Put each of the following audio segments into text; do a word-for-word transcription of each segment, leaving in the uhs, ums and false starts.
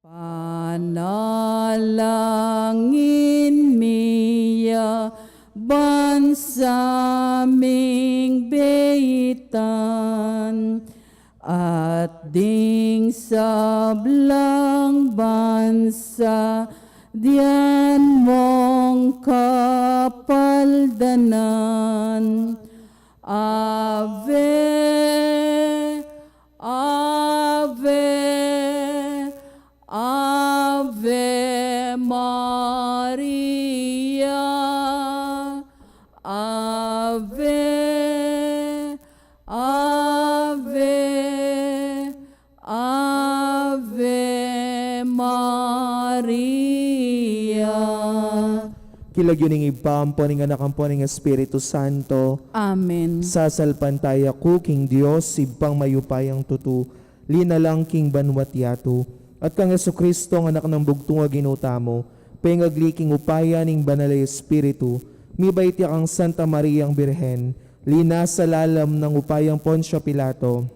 Panalangin mi ya bansa ming beitan, at ding sablang bansa dian mong kapaldanan. Ave, Ave, Ave Maria. Ave, Ave, Ave Maria. King lagyu ning Ibpa, ampo ning Anak, ampo ning Espiritu Santo. Amen. Sasalpantaya ku king Dios, Ibpang mayupayang tutu, linalang king banwa't yatu, at kang Jesucristo, ang Anak nang bugtung a Ginu tamu, pengagli king upaya ning Banal a Espiritu, mibait ya kang Santa Mariang Birhen, linasa lalam nang upayang Poncio Pilato,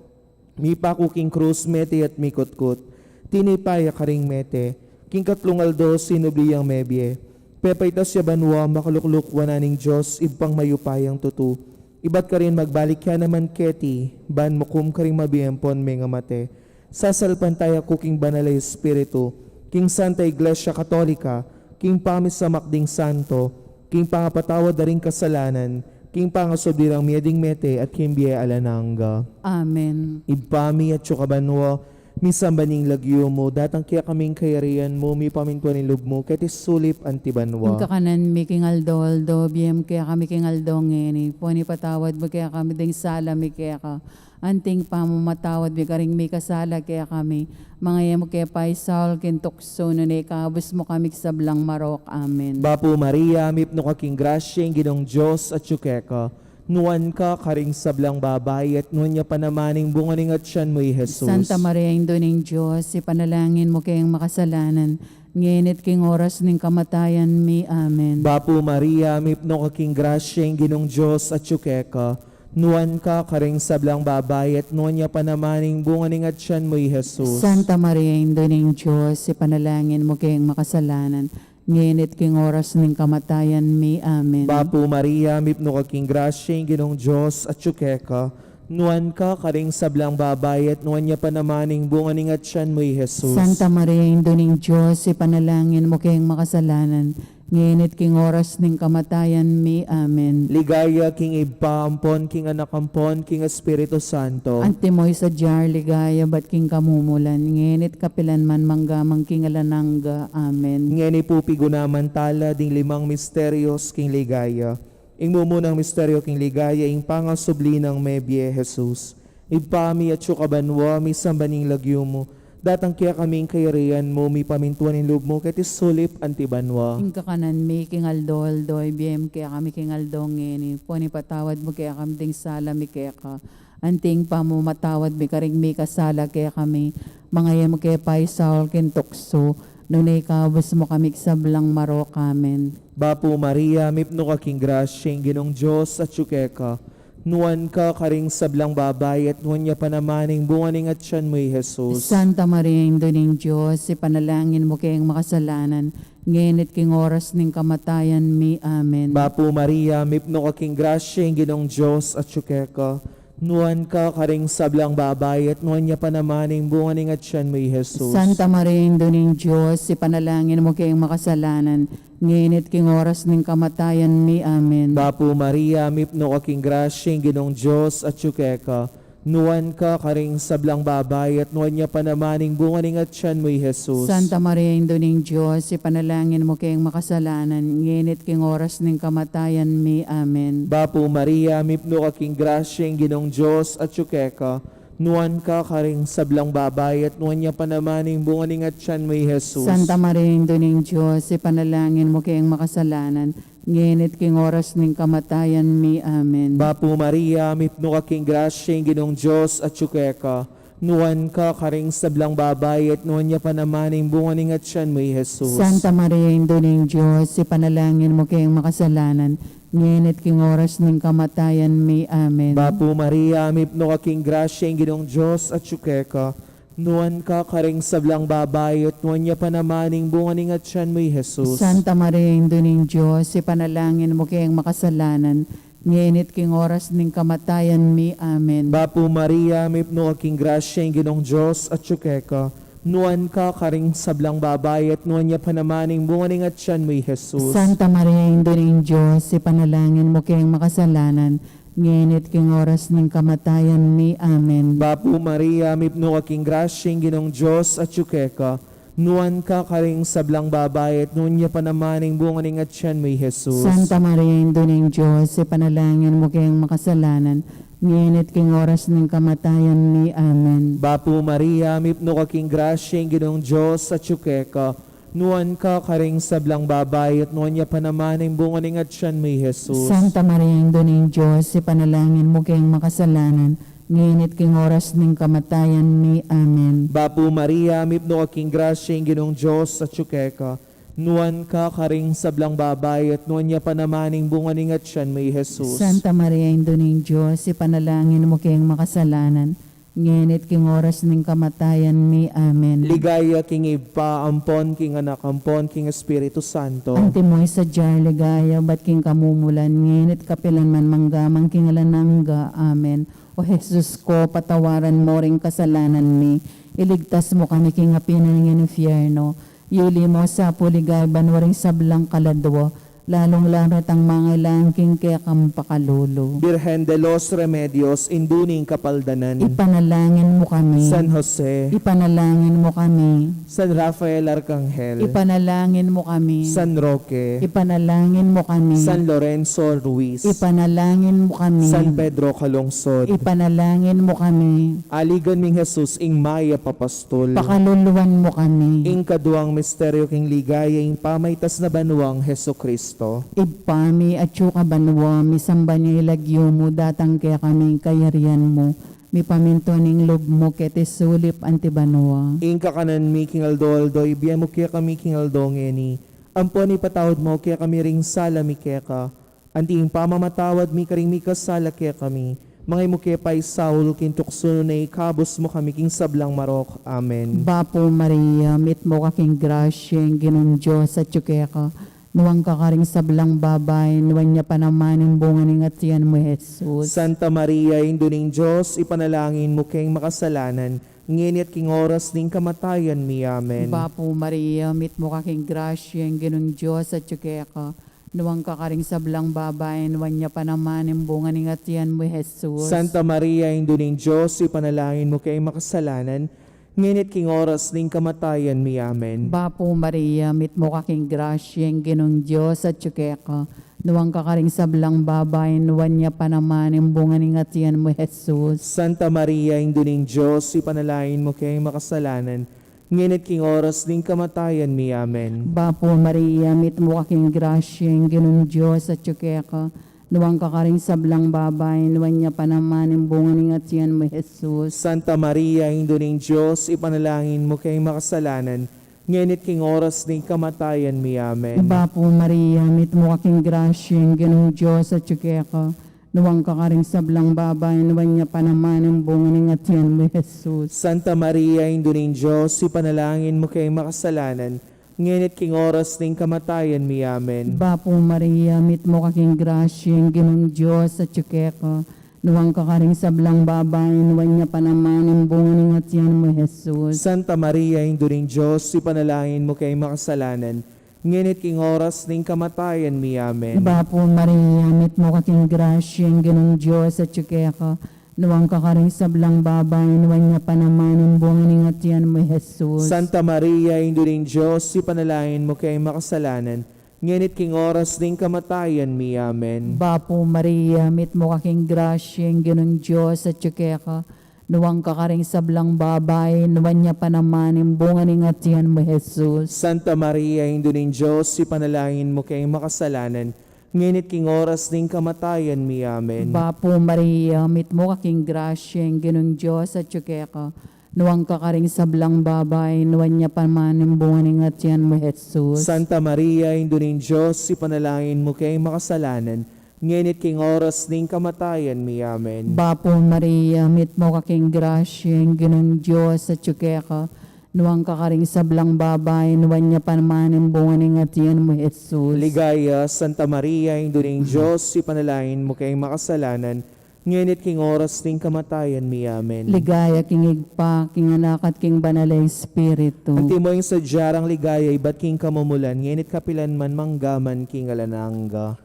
mipaku king krus, mete at mikutkut, tinipa ya karing mete, king katlung aldo sinubli yang mebie, pepaitas ya banwa, makalukluk wanan ning Dios, Ibpang mayupayang tutu, ibat karin magbalik ya naman keti, ban mukum karing mabie ampon mengamate. Sasalpantaya ku king Banal a Espiritu, king Santa Iglesia Katolika, king pamisamak ding santo, king pangapatawad da ring kasalanan, king pangasubli rang mie ding mete, at king bie alang angga. Amen. Ibpa mi, atsu ka banwa, misamban ya ing lagyu mu, datang kekami ing kayarian mu, mipamintuan ing lub mu, keti sulip anti banwa. Ing kakanan mi king aldo-aldo, ibie mu kekami king aldo ngeni, ampon ipatawad mu kekami ding sala mi keka, anti ing pamamatawad mi karing mikasala kekami, manga e mu ke paisaul king tuksu, nune ikabus mu kami king sablang marok. Amen. Bapu Maria, mipnu ka king grasya, ing Ginung Dios atyu keka, nuan ka karing sablang babai, at nuan ya pa naman ing bunga ning atyan mu, i Jesus. Santa Maria, Indu ning Dios, ipanalangin mu keng makasalanan, ngeni at king oras ning kamatayan mi. Amen. Bapu Maria, mipnu ka king grasya, ing Ginung Dios atyu keka, nuan ka karing sablang babai, at nuan ya pa naman ing bunga ning atyan mu, i Jesus. Santa Maria, Indu ning Dios, ipanalangin mu keng makasalanan, ngeni at king oras ning kamatayan mi. Amen. Bapu Maria, mipnu ka king grasya, ing Ginung Dios atyu keka, nuan ka karing sablang babai, at nuan ya pa naman ing bunga ning atyan mu, i Jesus. Santa Maria, Indu ning Dios, ipanalangin mu keng makasalanan, ngeni at king oras ning kamatayan mi. Amen. Ligaya king Ibpa, ampon king Anak, ampon king Espiritu Santo. Antimo ing sadya ring ligaya ibat king kamumulan, ngeni at kapilan man, mangga man king alang angga. Amen. Ngeni pu pigunaman tala ding limang misterios king ligaya. Ing mumunang misteryo king ligaya, ing pangasubli nang mebie, Jesus. Ibpa mi, atyu ka banua, misamban ing lagyu mu, datang kekami ing kayarian mu, mipamintuan ing lub mu keti sulip anti banua. Ing kakanan mi king aldo-aldo, ibie mu kekami king aldo ngeni, ampon ipatawad mu kekami ding sala mi keka, anti ing pamamatawad mi karing mikasala kekami, manga e mu ke paisaul king tuksu, nune ikabus mu kami king sablang marok. Amen. Bapu Maria, mipnu ka king grasya, ing Ginung Dios atyu keka, nuan ka karing sablang babai, at nuan ya pa naman ing bunga ning atyan mu, i Jesus. Santa Maria, Indu ning Dios, ipanalangin mu keng makasalanan, ngeni at king oras ning kamatayan mi. Amen. Bapu Maria, mipnu ka king grasya, ing Ginung Dios atyu keka, nuan ka karing sablang babai, at nuan ya pa naman ing bunga ning atyan mu, i Jesus. Santa Maria, Indu ning Dios, ipanalangin mu keng makasalanan, ngeni at king oras ning kamatayan mi. Amen. Bapu Maria, mipnu ka king grasya, ing Ginung Dios atyu keka, nuan ka karing sablang babai, at nuan ya pa naman ing bunga ning atyan mu, i Jesus. Santa Maria, Indu ning Dios, ipanalangin mu keng makasalanan, ngeni at king oras ning kamatayan mi. Amen. Bapu Maria, mipnu ka king grasya, ing Ginung Dios atyu keka, nuan ka karing sablang babai, at nuan ya pa naman ing bunga ning atyan mu, i Jesus. Santa Maria, Indu ning Dios, ipanalangin mu keng makasalanan, ngeni at king oras ning kamatayan mi. Amen. Bapu Maria, mipnu ka king grasya, ing Ginung Dios atyu keka, nuan ka karing sablang babai, at nuan ya pa naman ing bunga ning atyan mu, i Jesus. Santa Maria, Indu ning Dios, ipanalangin mu keng makasalanan, ngeni at king oras ning kamatayan mi. Amen. Bapu Maria, mipnu ka king grasya, ing Ginung Dios atyu keka, Nuan ka karing sablang babai, at nuan ya pa naman ing bunga ning atian mu, i Jesus. Santa Maria, Indu ning Dios, ipanalangin mu keng makasalanan, ngeni at king oras ning kamatayan mi. Amen. Bapu Maria, mipnu ka king grasya, ing Ginung Dios atyu keka. Nuan ka karing sablang babai, at nuan ya pa naman ing bunga ning atian mu, i Jesus. Santa Maria, Indu ning Dios, ipanalangin mu keng makasalanan, ngeni at king oras ning kamatayan mi. Amen. Bapu Maria, mipnu ka king grasya, ing Ginung Dios atyu keka. Nuan ka karing sablang babai, at nuan ya pa naman ing bunga ning atian mu, i Jesus. Santa Maria, Indu ning Dios, ipanalangin mu keng makasalanan, ngeni at king oras ning kamatayan mi. Amen. Bapu Maria, mipnu ka king grasya, ing Ginung Dios atyu keka. Nuan ka karing sablang babai, at nuan ya pa naman ing bunga ning atian mu, i Jesus. Santa Maria, Indu ning Dios, ipanalangin mu keng makasalanan, ngeni at king oras ning kamatayan mi. Amen. Bapu Maria, mipnu ka king grasya, ing Ginung Dios atyu keka. Nuan ka karing sablang babai, at nuan ya pa naman ing bunga ning atian mu, i Jesus. Santa Maria, Indu ning Dios, ipanalangin mu keng makasalanan, ngeni at king oras ning kamatayan mi. Amen. Ligaya king Ibpa, ampon king Anak, ampon king Espiritu Santo. Antimo ing sadyang ligaya, ibat king kamumulan, ngeni at kapilan man, mangga man king alang angga. Amen. O Jesus ko, patawaran mo ring kasalanan mi, iligtas mu kami king api ning infierno, yuli mu sa pu king ligaya banua ring sablang kaladua, lalung-lalu na retang mangailangan king kekang pakalulu. Birhen de los Remedios, Indu ning Kapaldanan. Ipanalangin mu kami. San Jose. Ipanalangin mu kami. San Rafael Arkanghel. Ipanalangin mu kami. San Roque. Ipanalangin mu kami. San Lorenzo Ruiz. Ipanalangin mu kami. San Pedro Calungsod. Ipanalangin mu kami. Aligan ming Jesus, ing mayap a pastul. Pakaluluan mu kami. Ing kaduang misteryo king ligaya, ing pamaitas na banuang Jesucristo. Ibpa mi, atsu ka banua, misamban ya ing lagyu mu, datang kekami ing kayarian mu, mipamintuan ing lub mu keti sulip anti banua. Ing kakanan mi king aldo-aldo, ibie mu kekami king aldo ngeni, ampon ipatawad mu kekami ring sala mi keka, anti ing pamamatawad mi karing mikasala kekami, manga e mu ke paisaul king tuksu, nune ikabus mu kami king sablang marok. Amen. Bapu Maria, mitmu ka king grasya, ing Ginung Dios atyu keka, nuan ka karing sablang babai, nuan ya pa naman ing bunga ning atian mu, i Jesus. Santa Maria, Indu ning Dios, ipanalangin mu keng makasalanan, ngeni at king oras ning kamatayan mi. Amen. Bapu Maria, mitmu ka king grasya, ing Ginung Dios atyu keka, nuan ka karing sablang babai, nuan ya pa naman ing bunga ning atian mu, i Jesus. Santa Maria, Indu ning Dios, ipanalangin mu keng makasalanan, ngeni at king oras ning kamatayan mi. Amen. Bapu Maria, mitmu ka king grasya, ing Ginung Dios atyu keka, nuan ka karing sablang babai, nuan ya pa naman ing bunga ning atian mu, i Jesus. Santa Maria, Indu ning Dios, ipanalangin mu keng makasalanan, ngeni at king oras ning kamatayan mi. Amen. Bapu Maria, mitmu ka king grasya, ing Ginung Dios atyu keka, nuan ka karing sablang babai, nuan ya pa naman ing bunga ning atian mu, i Jesus. Santa Maria, Indu ning Dios, ipanalangin mu keng makasalanan, ngeni at king oras ning kamatayan mi. Amen. Bapu Maria, mitmu ka king grasya, ing Ginung Dios atyu keka, nuan ka karing sablang babai, nuan ya pa naman ing bunga ning atian mu, i Jesus. Santa Maria, Indu ning Dios, ipanalangin mu keng makasalanan, ngeni at king oras ning kamatayan mi. Amen. Bapu Maria, mitmu ka king grasya, ing Ginung Dios atyu keka, nuan ka karing sablang babai, nuan ya pa naman ing bunga ning atian mu, i Jesus. Santa Maria, Indu ning Dios, ipanalangin mu keng makasalanan, ngeni at king oras ning kamatayan mi. Amen. Bapu Maria, mitmu ka king grasya, ing Ginung Dios atyu keka, nuan ka karing sablang babai, nuan ya pa naman ing bunga ning atian mu, i Jesus. Santa Maria, Indu ning Dios, ipanalangin mu keng makasalanan, ngeni at king oras ning kamatayan mi. Amen. Bapu Maria, mitmu ka king grasya, ing Ginung Dios atyu keka, nuan ka karing sablang babai, nuan ya pa naman ing bunga ning atian mu, i Jesus. Santa Maria, Indu ning Dios, ipanalangin mu keng makasalanan, ngeni at king oras ning kamatayan mi. Amen. Bapu Maria, mitmu ka king grasya, ing Ginung Dios atyu keka, nuan ka karing sablang babai, nuan ya pa naman ing bunga ning atian mu, i Jesus. Santa Maria, Indu ning Dios, ipanalangin mu keng makasalanan, Ngeni at king oras ning kamatayan mi. Amen. Bapu Maria, mitmu ka king grasya, ing Ginung Dios atyu keka, nuan ka karing sablang babai, nuan ya pa naman ing bunga ning atian mu, Jesus. Ligaya, Santa Maria, Indu ning Dios, ipanalangin mu keng makasalanan, ngeni at king oras ning kamatayan mi. Amen. Ligaya king Ibpa, king Anak, at king Banal a Espiritu. Antimo ing sadya rang ligaya ibat king kamumulan, ngeni at kapilan man, mangga man king alang angga.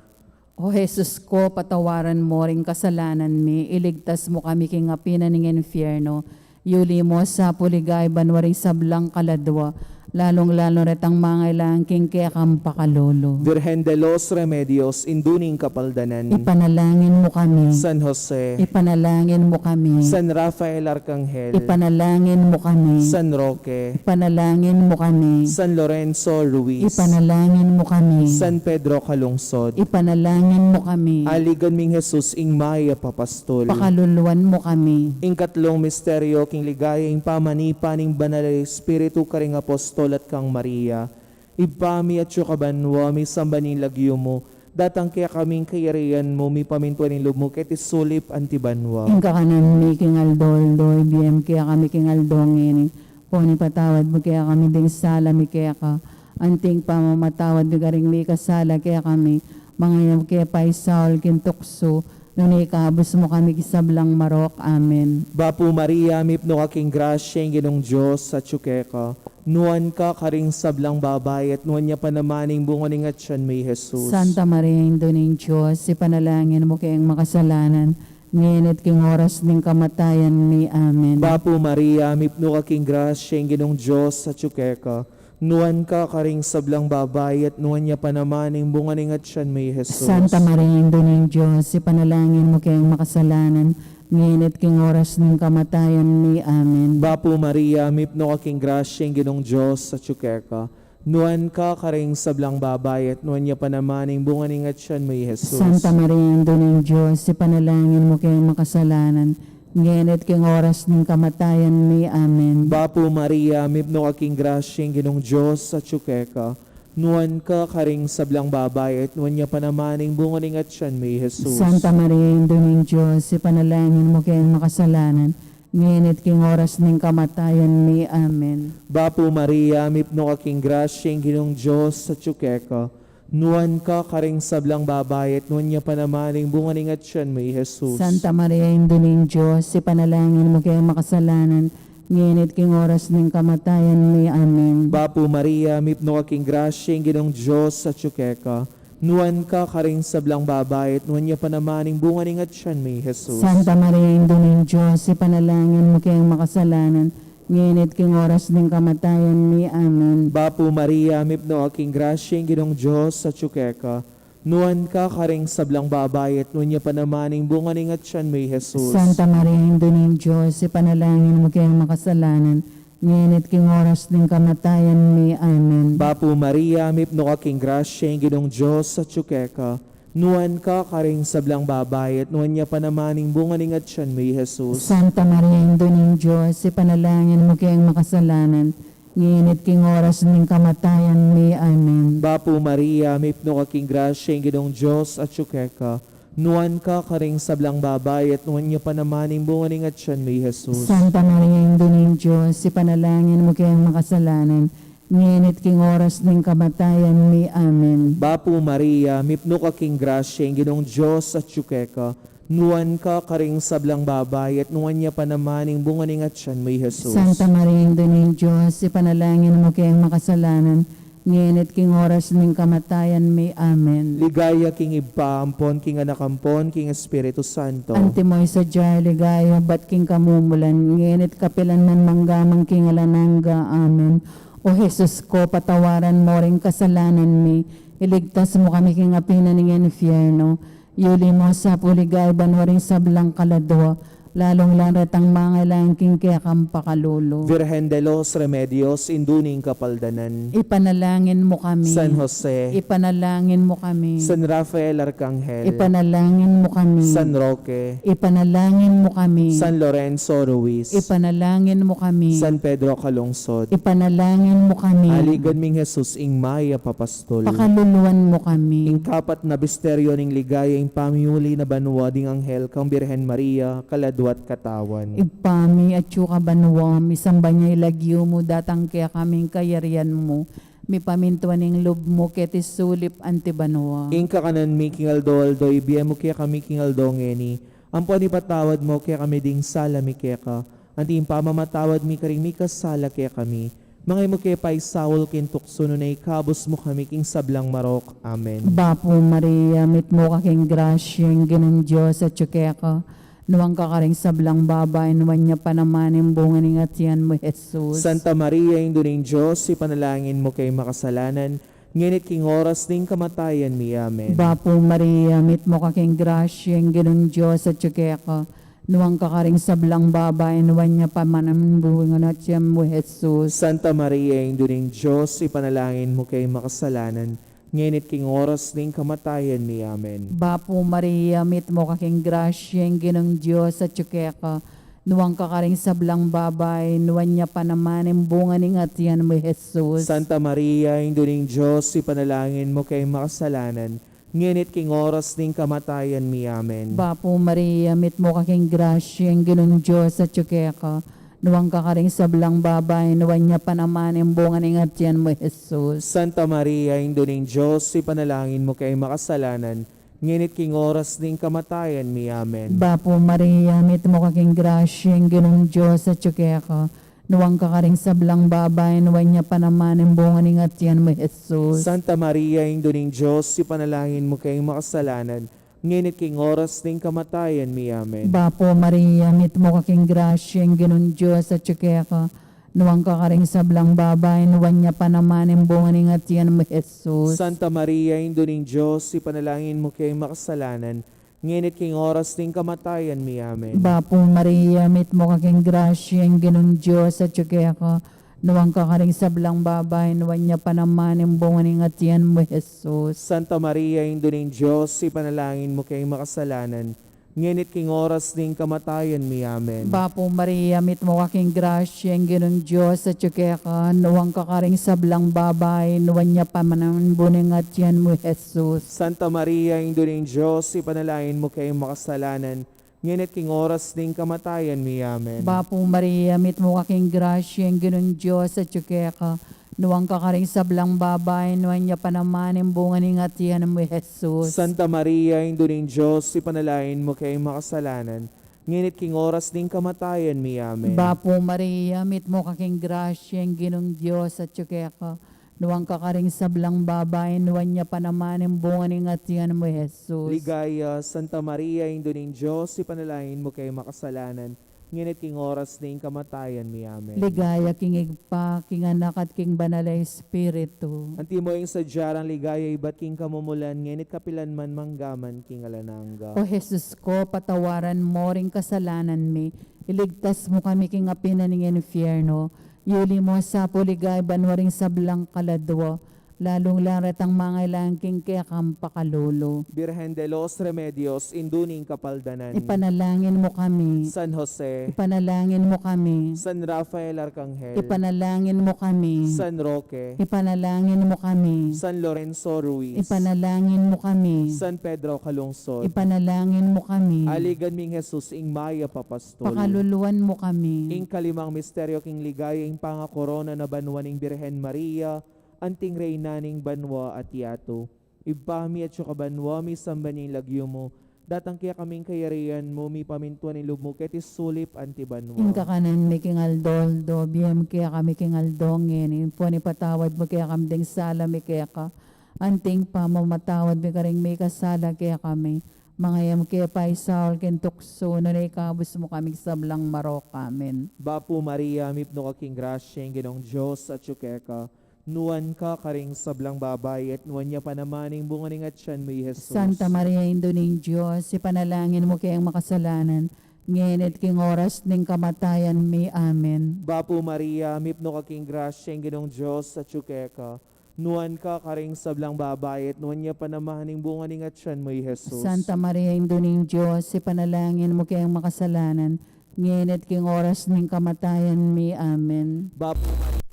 O Jesus ko, patawaran mo ring kasalanan mi, iligtas mo kami king api na ning infierno, yuli mo sa pu king banua ring sablang kaladua, lalung-lalu na retang mangailangan king kekang pakalulu. Virgen de los Remedios, Indu ning Kapaldanan. Ipanalangin mo kami. San Jose. Ipanalangin mo kami. San Rafael Arcangel. Ipanalangin mo kami. San Roque. Ipanalangin mo kami. San Lorenzo Ruiz. Ipanalangin mo kami. San Pedro Calungsod. Ipanalangin mo kami. Aligan ming Jesus, ing mayap a pastul. Pakaluluan mo kami. Ing katlung misteryo king ligaya, ing pamanipa ning Banal a Espiritu karing apostol at kang Maria. Ibpa mi, atsu ka banua, misamban ya ing lagyu mu, datang kekami ing kayarian mu, mipamintuan ing lub mu keti sulip anti banua. Ing kakanan mi king aldo-aldo, ibie mu kekami king aldo ngeni, ampon ipatawad mu kekami ding sala mi keka, anti ing pamamatawad mi karing mikasala kekami, manga e mu ke paisaul king tuksu, nune ikabus mu kami king sablang marok. Amen. Bapu Maria, mipnu ka king grasya, ing Ginung Dios atyu keka, nuan ka karing sablang babai, at nuan ya pa naman ing bunga ning atian mu, i Jesus. Santa Maria, Indu ning Dios, ipanalangin mu keng makasalanan, ngeni at king oras ning kamatayan mi. Amen. Bapu Maria, mipnu ka king grasya, ing Ginung Dios atyu keka, nuan ka karing sablang babai, at nuan ya pa naman ing bunga ning atian mu, i Jesus. Santa Maria, Indu ning Dios, ipanalangin mu keng makasalanan, ngeni at king oras ning kamatayan mi. Amen. Bapu Maria, mipnu ka king grasya, ing Ginung Dios atyu keka, nuan ka karing sablang babai, at nuan ya pa naman ing bunga ning atian mu, i Jesus. Santa Maria, Indu ning Dios, ipanalangin mu keng makasalanan, ngeni at king oras ning kamatayan mi. Amen. Bapu Maria, mipnu ka king grasya, ing Ginung Dios atyu keka, nuan ka karing sablang babai, at nuan ya pa naman ing bunga ning atian mu, i Jesus. Santa Maria, Indu ning Dios, ipanalangin mu keng makasalanan, ngeni at king oras ning kamatayan mi. Amen. Bapu Maria, mipnu ka king grasya, ing Ginung Dios atyu keka, nuan ka karing sablang babai, at nuan ya pa naman ing bunga ning atian mu, i Jesus. Santa Maria, Indu ning Dios, ipanalangin mu keng makasalanan, ngeni at king oras ning kamatayan mi. Amen. Bapu Maria, mipnu ka king grasya, ing Ginung Dios atyu keka, nuan ka karing sablang babai, at nuan ya pa naman ing bunga ning atian mu, i Jesus. Santa Maria, Indu ning Dios, ipanalangin mu keng makasalanan, ngeni at king oras ning kamatayan mi. Amen. Bapu Maria, mipnu ka king grasya, ing Ginung Dios atyu keka, nuan ka karing sablang babai, at nuan ya pa naman ing bunga ning atian mu, i Jesus. Santa Maria, Indu ning Dios, ipanalangin mu keng makasalanan, ngeni at king oras ning kamatayan mi. Amen. Bapu Maria, mipnu ka king grasya, ing Ginung Dios atyu keka, nuan ka karing sablang babai, at nuan ya pa naman ing bunga ning atian mu, i Jesus. Santa Maria, Indu ning Dios, ipanalangin mu keng makasalanan, ngeni at king oras ning kamatayan mi. Amen. Bapu Maria, mipnu ka king grasya, ing Ginung Dios atyu keka, nuan ka karing sablang babai, at nuan ya pa naman ing bunga ning atian mu, i Jesus. Santa Maria, Indu ning Dios, ipanalangin mu keng makasalanan, ngeni at king oras ning kamatayan mi. Amen. Bapu Maria, mipnu ka king grasya, ing Ginung Dios atyu keka, nuan ka karing sablang babai, at nuan ya pa naman ing bunga ning atian mu, i Jesus. Santa Maria, Indu ning Dios, ipanalangin mu keng makasalanan, ngeni at king oras ning kamatayan mi. Amen. Ligaya king Ibpa, ampon king Anak, ampon king Espiritu Santo. Antimo ing sadya a ligaya ibat king kamumulan, ngeni at kapilan man, mangga man king alang angga. Amen. O Jesus ko, patawaran mo ring kasalanan mi, iligtas mo kami king api na ning infierno, yuli mo sa pu king banua ring sablang kaladua, lalung-lalu retang mangailangan king kekang pakalulu. Virgen de los Remedios, Indu ning Kapaldanan. Ipanalangin mu kami. San Jose. Ipanalangin mu kami. San Rafael Arcangel. Ipanalangin mu kami. San Roque. Ipanalangin mu kami. San Lorenzo Ruiz. Ipanalangin mu kami. San Pedro Calungsod. Ipanalangin mu kami. Aligan ming Jesus, ing mayap a pastul. Pakaluluan mu kami. Ing kapat na misteryo ning ligaya, ing pamiuli na banua ding anghel kang Birhen Maria, kaladwa't katawan. Ibpa mi, atsu ka banua, misamban ya ing lagyu mu, datang kekami ing kayarian mu, mipamintuan ing lub mu keti sulip anti banua. Ing kakanan mi king aldo-aldo, ibie mu kekami king aldo ngeni, ampo ipatawad mu kekami ding sala mi keka, anti ing pamamatawad mi karing mikasala kekami. Manga e mu ke paisaul king tuksu, nune ikabus mu kami king sablang marok. Amen. Bapu Maria, mitmu ka king grasya, ing Ginung Dios atyu keka, nuan ka karing sablang babai, nuan ya pa naman ing bunga ning atian mu, Jesus. Santa Maria, Indu ning Dios, ipanalangin mu keng makasalanan, ngeni't king oras ning kamatayan mi. Amen. Bapu Maria, mitmu ka king grasya, ing Ginung Dios atyu keka, nuan ka karing sablang babai, nuan ya pa naman ing bunga ning atian mu, Jesus. Santa Maria, Indu ning Dios, ipanalangin mu keng makasalanan, ngeni't king oras ning kamatayan mi. Amen. Bapu Maria, mitmu ka king grasya, ing Ginung Dios atyu keka, nuan ka karing sablang babai, nuan ya pa naman ing bunga ning atian mu, Jesus. Santa Maria, Indu ning Dios, ipanalangin mu keng makasalanan, ngeni't king oras ning kamatayan mi. Amen. Bapu Maria, mitmu ka king grasya, ing Ginung Dios atyu keka, nuan ka karing sablang babai, nuan ya pa naman ing bunga ning atian mu, Jesus. Santa Maria, Indu ning Dios, ipanalangin mu keng makasalanan, ngeni't king oras ning kamatayan mi. Amen. Bapu Maria, mitmu ka king grasya, ing Ginung Dios atyu keka, nuan ka karing sablang babai, nuan ya pa naman ing bunga ning atian mu, Jesus. Santa Maria, Indu ning Dios, ipanalangin mu keng makasalanan, ngeni't king oras ning kamatayan mi. Amen. Bapu Maria, mitmu ka king grasya, ing Ginung Dios atyu keka, nuan ka karing sablang babai, nuan ya pa naman ing bunga ning atian mu, Jesus. Santa Maria, Indu ning Dios, ipanalangin mu keng makasalanan, ngeni't king oras ning kamatayan mi. Amen. Bapu Maria, mitmu ka king grasya, ing Ginung Dios atyu keka, nuan ka karing sablang babai, nuan ya pa naman ing bunga ning atian mu, Jesus. Santa Maria, Indu ning Dios, ipanalangin mu keng makasalanan, ngeni't king oras ning kamatayan mi. Amen. Bapu Maria, mitmu ka king grasya, ing Ginung Dios atyu keka, nuan ka karing sablang babai, nuan ya pa naman ing bunga ning atian mu, Jesus. Santa Maria, Indu ning Dios, ipanalangin mu keng makasalanan, ngeni't king oras ning kamatayan mi. Amen. Bapu Maria, mitmu ka king grasya, ing Ginung Dios atyu keka, nuan ka karing sablang babai, nuan ya pa naman ing bunga ning atian mu, Jesus. Santa Maria, Indu ning Dios, ipanalangin mu keng makasalanan, ngeni't king oras ning kamatayan mi. Amen. Bapu Maria, mitmu ka king grasya, ing Ginung Dios atyu keka, nuan ka karing sablang babai, nuan ya pa naman ing bunga ning atian mu, Jesus. Ligaya, Santa Maria, Indu ning Dios, ipanalangin mu keng makasalanan, ngeni't king oras ning kamatayan mi. Amen. Ligaya king Ibpa, king Anak, at king Banal a Espiritu. Antimo ing sadya rang ligaya ibat king kamumulan, ngeni't kapilan man, mangga man king alang angga. O Jesus ko, patawaran mu ring kasalanan mi, iligtas mu kami king api na ning infierno, yuli mu sa pu ligaya banua ring sablang kaladua, lalung-lalu retang mangailangan king kekang pakalulu. Birhen de los Remedios, Indu ning Kapaldanan. Ipanalangin mu kami. San Jose. Ipanalangin mu kami. San Rafael Arcangel. Ipanalangin mu kami. San Roque. Ipanalangin mu kami. San Lorenzo Ruiz. Ipanalangin mu kami. San Pedro Calungsod. Ipanalangin mu kami. Aligan ming Jesus, ing mayap a pastul. Pakaluluan mu kami. Ing kalimang misteryo king ligaya, ing pangakorona na banua ning Birhen Maria, anting Reyna ning banua at yatu. Ibpa mi, atsu ka banua, misamban ya ing lagyu mu, datang kekami ing kayarian mu, mipamintuan ing lub mu keti sulip anti banua. Ing kakanan mi king aldo-aldo, ibie mu kekami king aldo ngeni, ampon ipatawad mu kekami ding sala mi keka, anting pamamatawad mi karing mikasala kekami. Manga e mu ke paisaul king tuksu, nune ikabus mu kami king sablang marok. Amen. Bapu Maria, mipnu ka king grasya, ing Ginung Dios atsu keka, nuan ka karing sablang babai, at nuan ya pa naman ing bunga ning atian mu, i Jesus. Santa Maria, Indu ning Dios, ipanalangin mu keng makasalanan, ngeni at king oras ning kamatayan mi. Amen. Bapu Maria, mipnu ka king grasya, ing Ginung Dios atyu keka. Nuan ka karing sablang babai, at nuan ya pa naman ing bunga ning atyan mu, i Jesus. Santa Maria, Indu ning Dios, ipanalangin mu keng makasalanan, ngeni at king oras ning kamatayan mi. Amen. Bapu Maria,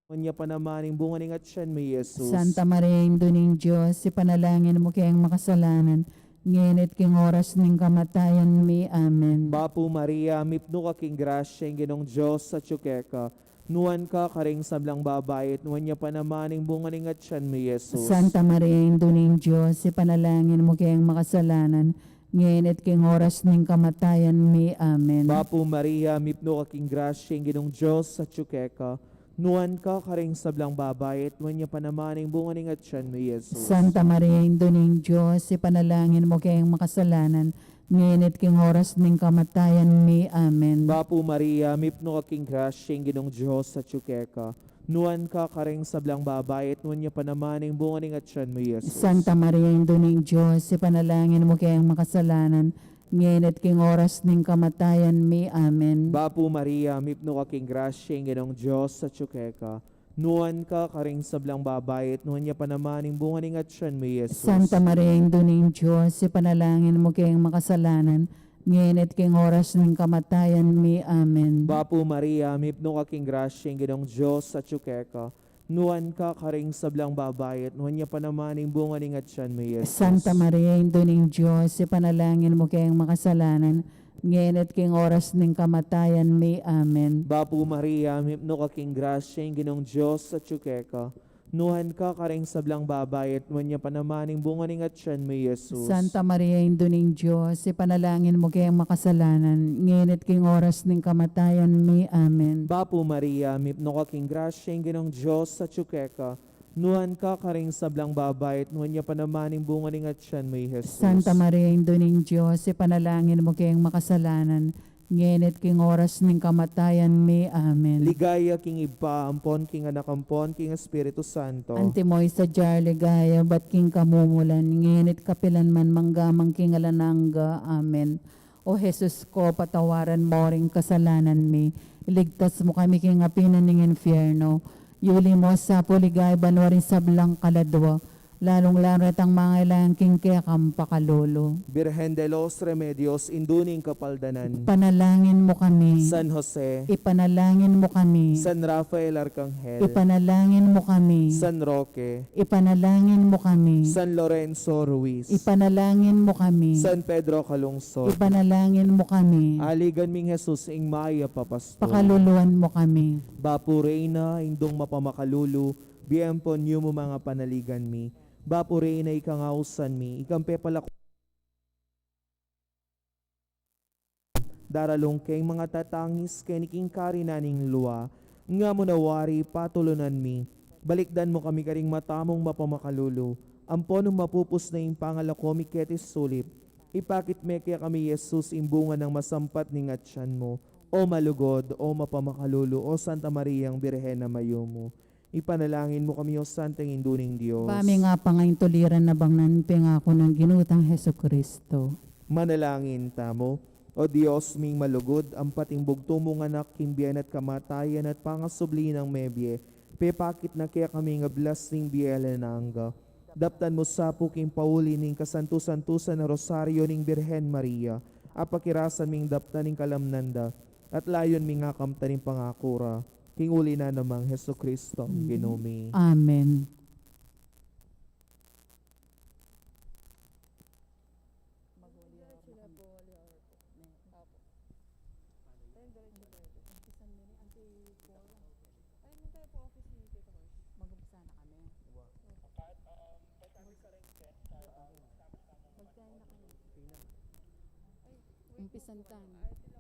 nuan ya pa naman ing bunga ning atyan mu, i Jesus. Santa Maria, Indu ning Dios, ipanalangin mu keng makasalanan, ngeni at king oras ning kamatayan mi. Amen. Bapu Maria, mipnu ka king grasya, ing Ginung Dios atyu keka. Nuan ka karing sablang babai, at nuan ya pa naman ing bunga ning atyan mu, i Jesus. Santa Maria, Indu ning Dios, ipanalangin mu keng makasalanan, ngeni at king oras ning kamatayan mi. Amen. Bapu Maria, mipnu ka king grasya, ing Ginung Dios atyu keka. Nuan ka karing sablang babai, at nuan ya pa naman ing bunga ning atyan mu, i Jesus. Santa Maria, Indu ning Dios, ipanalangin mu keng makasalanan, ngeni at king oras ning kamatayan mi. Amen. Bapu Maria, mipnu ka king grasya, ing Ginung Dios atyu keka. Nuan ka karing sablang babai, at nuan ya pa naman ing bunga ning atyan mu, i Jesus. Santa Maria, Indu ning Dios, ipanalangin mu keng makasalanan, ngeni at king oras ning kamatayan mi. Amen. Bapu Maria, mipnu ka king grasya, ing Ginung Dios atyu keka. Nuan ka karing sablang babai, at nuan ya pa naman ing bunga ning atyan mu, i Jesus. Santa Maria, Indu ning Dios, ipanalangin mu keng makasalanan, ngeni at king oras ning kamatayan mi. Amen. Bapu Maria, mipnu ka king grasya, ing Ginung Dios atyu keka. Nuan ka karing sablang babai, at nuan ya pa naman ing bunga ning atyan mu, i Jesus. Santa Maria, Indu ning Dios, ipanalangin mu keng makasalanan, ngeni at king oras ning kamatayan mi. Amen. Bapu Maria, mipnu ka king grasya, ing Ginung Dios atyu keka. Nuan ka karing sablang babai, at nuan ya pa naman ing bunga ning atyan mu, i Jesus. Santa Maria, Indu ning Dios, ipanalangin mu keng makasalanan, ngeni at king oras ning kamatayan mi. Amen. Bapu Maria, mipnu ka king grasya, ing Ginung Dios atyu keka. Nuan ka karing sablang babai, at nuan ya pa naman ing bunga ning atyan mu, i Jesus. Santa Maria, Indu ning Dios, ipanalangin mu keng makasalanan, ngeni at king oras ning kamatayan mi. Amen. Ligaya king Ibpa, ampon king Anak, ampon king Espiritu Santo. Antimo ing sadya ligaya, ibat king kamumulan, ngeni at kapilan man, mangga man king alang angga. Amen. O Jesus ko, patawaran mo ring kasalanan mi, iligtas mu kami king api na ning infierno, yuli mu sa pu king ligaya banua ring sablang kaladua, lalung-lalu na retang mangailangan king kekang pakalulu. Birhen de los Remedios, Indu ning Kapaldanan. Ipanalangin mu kami. San Jose. Ipanalangin mu kami. San Rafael Arkanghel. Ipanalangin mu kami. San Roque. Ipanalangin mu kami. San Lorenzo Ruiz. Ipanalangin mu kami. San Pedro Calungsod. Ipanalangin mu kami. Aligan ming Jesus, ing mayap a pastor. Pakaluluan mu kami. Bapu Reyna, Indung mapamakalulu, bie ampon yumu manga panaligan mi. Bapu Reyna, ika ing ausan mi, ikang pepalako daralung keng manga tatangis keni king karinan ning lua. Nga mu na wari patulunan mi, balikdan mu kami karing mata mung mapamakalulu, ampon nung mapupus na ing pangalako mi keti sulip, ipakit me kekami i Jesus, ing bunga nang masampat ning atyan mu. O malugud, o mapamakalulu, o Santa Mariang Birhen a mayumu. Ipanalangin mu kami, o Santang Indu ning Dios. Ba mi nga pangaintuliran na bang nang pengaku nang Ginu tang Jesucristo. Manalangin tamu. O Dios ming malugud, ampat ing bugtung mung Anak king bie na at kamatayan at pangasubli nang mebie, pepakit na kekami ing ablas ning bie alang angga. Daptan mu sa pu king pauli ning kasantu-santusan a Rosario ning Birhen Maria, apakirasan ming daptan ing kalamnan da, at layun ming akamtan ing pangaku ra. King uli na namang Jesucristo, Ginu mi. Amen. Mag-umpisa na kami. Umpisan tamu.